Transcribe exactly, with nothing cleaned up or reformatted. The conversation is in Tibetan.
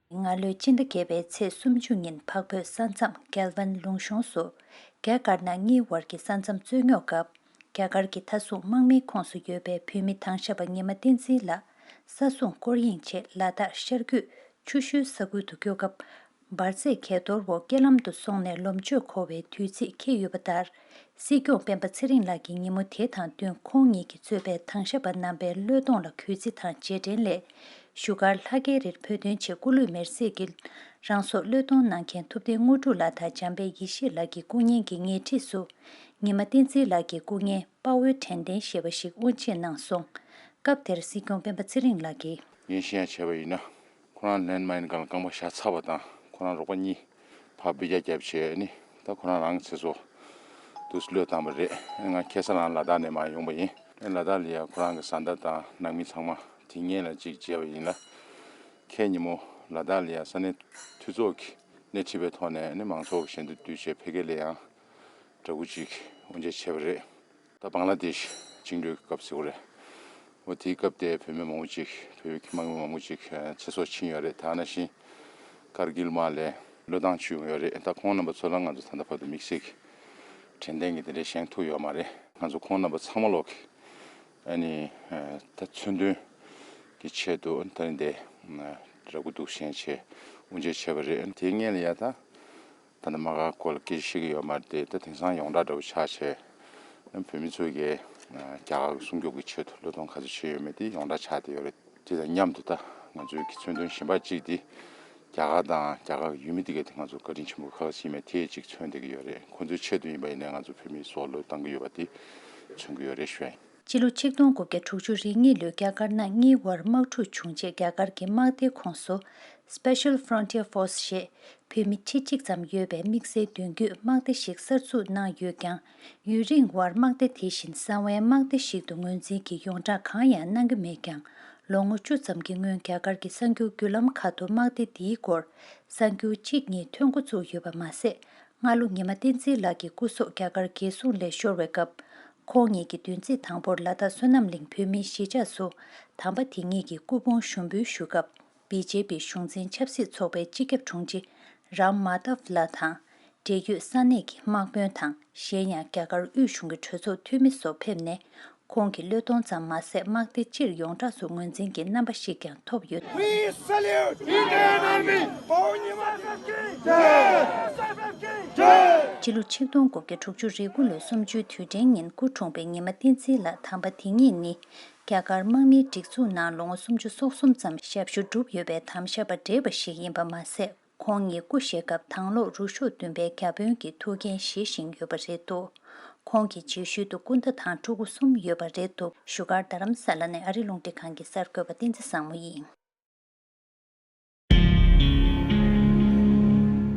སྔ་ལོའི་སྤྱི་ཟླ་བརྒྱད་པའི་ཚེས་སུམ་ཅུ་ཉིན་འཕགས་བོད་ས་མཚམས་གེལ་ཝན་ལུང་གཤོང་སུ། རྒྱ་དཀར་ནག་གཉིས་དབར་གྱི་ས་མཚམས་རྩོད་རྙོག་སྐབས། རྒྱ་གར་གྱི་མཐའ་སྲུང་དམག་མིའི་ཁོངས་སུ་ཡོད་པའི་བོད་མི་དྭང་ཞབས་པ་ཉི་མ་བསྟན་འཛིན་ལགས། ས་སྲུང་སྐོར་གཡེང་ཆེད་ལ་དྭགས་ཤར་རྒྱུད་ཆུ་ཤུལ་ས་ཁུལ་དུ་བསྐྱོད་སྐབས། འབར་རྫས་གས་གཏོར་འོག་རྐྱེན་ལམ་དུ་སོང་ནས་ལོ་མཆོད་འཁོར་བའི་དུས་ཚིགས་འཁེལ་ཡོད་པ་ལྟར། སྲིད་སྐྱོང་སྤེན་པ་ཚེ་རིང་ལགས་ཀྱིས་ཉིན་མོ་དེ་དང་བསྟུན་ཁོང་ཉིད་ཀྱིས་གཙོས་པའི་དྭང་ཞབས་པ་རྣམ་པའི་བློས་གཏོང་ལ་གུས་བརྩི་དང་རྗེས་དྲན་སླད། བཞུགས་སྒར་ལྷ་རྒྱལ་རིར་བོད་དོན་ཆེད་སྐུ་ལུས་མེར་སྲེག་གིས་རང་སྲོག་བློས་གཏོང་གནང་མཁན་ཐུབ་བསྟན་དངོས་གྲུབ་ལགས་དང་འཇམ་དཔལ་ཡེ་ཤེས་ལགས་ཀྱི་སྐུ་བརྙན་གྱི་ཉེ་འཁྲིས་སུ། ཉི་མ་བསྟན་འཛིན་ལགས་ཀྱི་སྐུ་བརྙན་དཔའ་བོའི་དྲན་རྟེན་ཞེས་པ་ཞིག་དབུ་འབྱེད་གནང་སོང་། སྐབས་དེར་སྲིད་སྐྱོང་སྤེན་པ་ཚེ་རིང་ལགས་ཀྱིས། ངས་བཤད་ཡ་བྱས་པ་ཡིན་ན། ཁོ་རང་ལེན་མའིན་སྒང་ལ་རྐང་པ་བཞག་ཚར་བ་དང་ཁོ་རང་རོགས་པ་གཉིས་ཕར་འབུད་རྒྱག་བརྒྱབ་བྱས་ནི་ད་ཁོ་རང་རང་གི་ཚེ་སྲོག་དུ་བློས་བཏང་བ་རེད། ང་ཁ་སང་རང་ལ་དྭགས་ནས་མར་ཡོང་པ་ཡིན། ལ་དྭགས་ལ་ཡ་ཁོ་རང་གི་བཟའ་ཟླ་དང་ནང་མི་ཚང་མ་དེ་སྔོན་ལ་གཅིག་མཇལ་བ་ཡིན་ལ། ཁ་ཉིན་མོ་ལ་དྭགས་ལ་ཡ་ས་གནས་འཐུས་ཚོགས་ཀྱི་སྣེ་ཁྲིད་པའི་ཐོག་ནས་ནི་མང་ཚོགས་ཀྱི་ཞལ་འདེབས་བསྡུས་བྱས་ཕ་གི་ལ་ཡང་འདྲ་པོ་ཅིག་དབུ་འབྱེད་བྱས་པ་རེད། ད་བང་ལ་དེཤ་བཅིངས་འགྲོལ་གྱི་སྐབས་ཟེར་བ་རེད། འོ་དེའི་སྐབས་དེ་བོད་མི་མང་པོ་ཅིག་བོད་ཀྱི་དམག་མི་མང་པོ་ཅིག་ཚེ་སྲོག་ཕྱིན་ཡོད་རེད། ད་ནང་བཞིན་ཀར་གིལ་དམག་ལས་བློས་བཏང་བྱུང་ཡོད་རེད། ད་ཁོང་རྣམ་པ་ཚོ་ལ་ང་ཚོ་ད་ལྟ་བར་དུ་དམིགས་བསལ་གྱི་དྲན་རྟེན་གྱི་དེ་འདྲའི་བཞེངས་ཐུབ་ཡོད་མ་རེད། ང་ཚོ་ཁོང་རྣམ་པ་ཚང་མ་ལོག་གི་ཨ་ནི་ད་མཚོན་དོན་གྱི་ཆེད་དུ་ད་རིང་དེ་ར་གུ་འདུག་བཞེངས་བྱས་དབུ་འབྱེད་བྱས་པ་རེད། དེའི་སྔོན་ལ་ཡ་ད། ད་ནི་དམག་སྒར་སྐོར་ལ་སྐད་ཆ་བཤད་ཀྱི་ཡོད་མ་རེད་དེ། ད་དེང་སང་ཡོངས་གྲགས་འདྲ་པོ་ཆགས་བྱས། བོད་མི་ཚོས་ཀྱི་རྒྱ་གར་གྱི་སྲུང་སྐྱོབ་ཀྱི་ཆེད་དུ་བློས་གཏོང་ག་ཚོད་བྱས་ཡོད་མེད་དེ་ཡོངས་གྲགས་ཆགས་བསྡད་ཡོད་རེད། དེ་དང་མཉམ་དུ་ད་ང་ཚོའི་གི་མཚོན་དོན་གཞན་པ་གཅིག་དེ་རྒྱ་གར་དང་རྒྱ་གར་གྱི་ཡུལ་མི་དེ་གས་དེ་ང་ཚོ་བཀའ་དྲིན་ཆེན་པོ་ཁག་ཅིག་མེད་དེ་གཅིག་མཚོན་བསྡད་ཀྱི་ཡོད་རེད། ཁོ་ཚོའི་ཆེད་དུ་ཡིན་པ་ཡིན་ནའི་ང་ཚོ་བོད་མིའི་སྲོག་བློས་བཏང་གི་ཡོད་པ་དེ་མཚོན་གྱི་ཡོད་རེད་ཞུ་ཡ་ཡིན། སྤྱི་ལོ་ཆིག་སྟོང་དགུ་བརྒྱ་དྲུག་ཅུ་རེ་གཉིས་ལོའི་རྒྱ་དཀར་ནག་གཉིས་དབར་དམག་འཁྲུག་བྱུང་རྗེས་རྒྱ་གར་གྱི་དམག་སྡེའི་ཁོངས་སུ་Special Frontier Force ཞེས་བོད་མི་ཁྲི་གཅིག་ཙམ་ཡོད་པའི་དམིགས་བསལ་མདུན་སྐྱོད་དམག་སྡེ་ཞིག་གསར་འཛུགས་གནང་ཡོད་ཀྱང་། ཡུན་རིང་བར་དམག་སྡེ་དེ་བཞིན་གསང་བའི་དམག་སྡེ་ཞིག་ཏུ་ངོས་འཛིན་གྱི་ཡོངས་བསྒྲགས་གང་ཡང་གནང་གི་མེད་ཀྱང་། ལོ་ངོ་བཅུ་ཙམ་གྱི་སྔོན་རྒྱ་གར་གྱི་གསར་འགྱུར་བརྒྱུད་ལམ་ཁག་ཏུ་དམག་སྡེ་འདིའི་སྐོར་གསར་འགྱུར་གཅིག་གཉིས་ཐོན་འགོ་བཙུགས་ཡོད་པ་མ་ཟད། སྔ་ལོ་ཉི་མ་བསྟན་འཛིན་ལགས་ཀྱི་སྐུ་སྲོག་རྒྱ་གར་རྒྱལ་སྲུང་ལས་ཤོར་བའི་སྐབས། ཁོང་ཉིད་ཀྱིས་བདུན་ཚིགས་དང་པོར་ལ་དྭགས་བསོད་ནམས་གླིང་བོད་མིའི་གཞིས་ཆགས་སུ་དམ་པ་དེ་ཉིད་ཀྱི་སྐུ་ཕུང་ཞུགས་འབུལ་ཞུ་སྐབས། བི་ཇེ་པི་གཞུང་འཛིན་ཆབ་སྲིད་ཚོགས་པའི་སྤྱི་ཁྱབ་དྲུང་ཆེ་རམ་མ་དབ་ལགས་དང་། འབྲེལ་ཡོད་ས་གནས་ཀྱི་དམག་དཔོན་དང་གཞན་ཡང་རྒྱ་གར་དབུས་གཞུང་གི་གྲོས་ཚོགས་འཐུས་མི་སོགས་ཕེབས་ནས། ཁོང་གི་བློས་གཏོང་ཙམ་མ་ཟད། དམག་སྡེ་སྤྱིར་ཡོངས་གྲགས་སུ་ངོས་འཛིན་གྱི་རྣམ་པ་ཞིག་ཀྱང་ཐོབ་ཡོད། We salute Indian Army! སྤྱི་ལོ་ཆིག་སྟོང་དགུ་བརྒྱ་དྲུག་ཅུ་རེ་དགུ་ལོའི་གསུམ་བཅུའི་དུས་དྲན་ཉིན་སྐུ་འཁྲུངས་པའི་ཉི་མ་བསྟན་འཛིན་ལགས་དམ་པ་དེ་ཉིད་ནི། རྒྱ་གར་དམག་མིའི་སྒྲིག་འཛུགས་ནང་ལོ་ངོ་སུམ་ཅུ་སོ་གསུམ་ཙམ་ཞབས་ཞུ་བསྒྲུབས་ཡོད་པའི་དམ་ཞབས་པ་བགྲེས་པ་ཞིག་ཡིན་པ་མ་ཟད། ཁོང་ཉིད་སྐུ་གཤེགས་སྐབས་དྭང་སློབ་རུ་ཤོག་བདུན་པའི་བརྒྱ་དཔོན་གྱི་ཐུགས་འགན་བཞེས་བཞིན་ཡོད་པ་རེད་འདུག་ཁོང་གི་རྗེས་ཤུལ་དུ་སྐུ་ཟླ་དང་ཕྲུ་གུ་གསུམ་ཡོད་པ་རེད་འདུག་བཞུགས་སྒར་རྡ་རམ་ས་ལ་ནས་ཨ་རི་རླུང་འཕྲིན་ཁང་གི་གསར་འགོད་པ་བསྟན་འཛིན་བཟང་མོ་ཡིན།